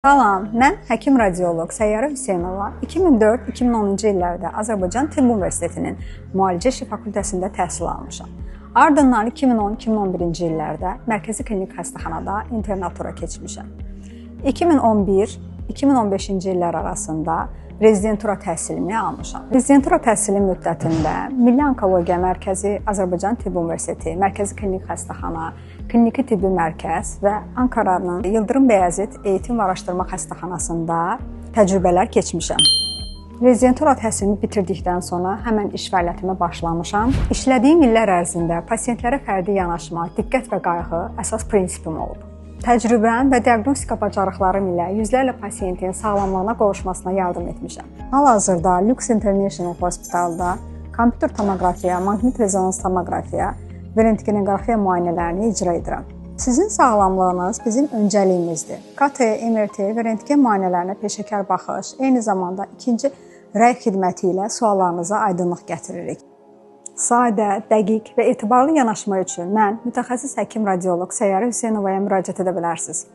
Salam, mən həkim radioloq Səyyarə Hüseynova 2004-2010-cu illərdə Azərbaycan Tibb Universitetinin Müalicə İşi fakültəsində təhsil almışam. Ardından 2010-2011-ci illərdə Mərkəzi Klinik Xəstəxanada internatura keçmişəm. 2011-2015-ci illər arasında rezidentura təhsilini almışam. Rezidentura təhsili müddətində Milli Onkologiya Mərkəzi, Azərbaycan Tibb Universiteti, Mərkəzi Klinik Xəstəxana, Kliniki Tibbi Mərkəz və Ankaranın Yıldırım Bəyazit Eğitim və Araşdırma Xəstəxanasında təcrübələr keçmişəm. Rezidentura təhsilimi bitirdikdən sonra həmən iş fəaliyyətimə başlamışam. İşlədiyim illər ərzində pasientlərə fərdi yanaşma, diqqət və qayğı əsas prinsipim olub. Təcrübəm və diaqnostika bacarıqlarım ilə yüzlərlə pasientin sağlamlığına qovuşmasına yardım etmişəm. Hal-hazırda Lux International Hospitalda kompüter tomoqrafiya, maqnit rezonans tomoqrafiya və rentgenoqrafiya müayinələrini icra edirəm. Sizin sağlamlığınız bizim öncəliyimizdir. KT, MRT və rentgen müayinələrinə peşəkar baxış, eyni zamanda ikinci rəy xidməti ilə suallarınıza aydınlıq gətiririk. Sadə, dəqiq və etibarlı yanaşma üçün mən mütəxəssis həkim radioloq Səyyarə Hüseynovaya müraciət edə bilərsiniz.